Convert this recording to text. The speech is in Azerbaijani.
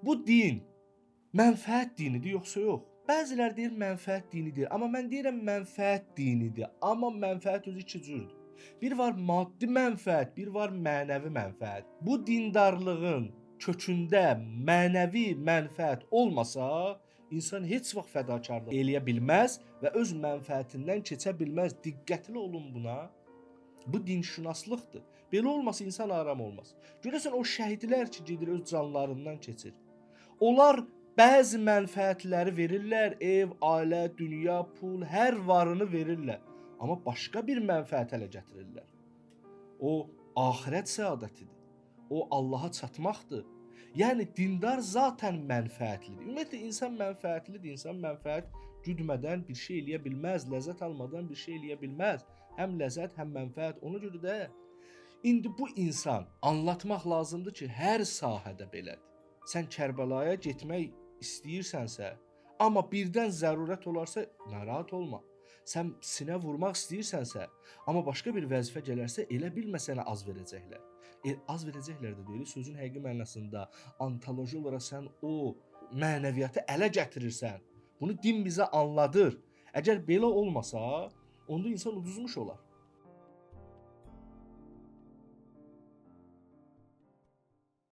Bu din mənfəət dinidir yoxsa yox? Bəzilər deyir mənfəət dinidir, amma mən deyirəm mənfəət dinidir. Amma mənfəət özü iki cürdür. Bir var maddi mənfəət, bir var mənəvi mənfəət. Bu dindarlığın kökündə mənəvi mənfəət olmasa, insan heç vaxt fədakarlıq eləyə bilməz və öz mənfəətindən keçə bilməz. Diqqətli olun buna. Bu dinşünaslıqdır. Belə olmasa insan aram olmaz. Görəsən o şəhidlər ki, gedir öz canlarından keçir. Onlar bəzi mənfəətləri verirlər, ev, ailə, dünya, pul, hər varını verirlər. Amma başqa bir mənfəət ələ gətirirlər. O axirət səadətidir. O Allaha çatmaqdır. Yəni dindar zaten mənfəətlidir. Ümumiyyətlə insan mənfəətlidir. İnsan mənfəət güdmədən bir şey eləyə bilməz, ləzzət almadan bir şey eləyə bilməz. Həm ləzzət, həm mənfəət. Ona görə də indi bu insan anlatmaq lazımdır ki, hər sahədə belədir. Sən Kərbəlaya getmək istəyirsənsə, amma birdən zərurət olarsa narahat olma. Sən sinə vurmaq istəyirsənsə, amma başqa bir vəzifə gələrsə, elə bilmə sənə az verəcəklər. Az verəcəklər də deyil, sözün həqiqi mənasında ontoloji olaraq sən o mənəviyyatı ələ gətirirsən. Bunu din bizə anladır. Əgər belə olmasa, onda insan uduzmuş olar.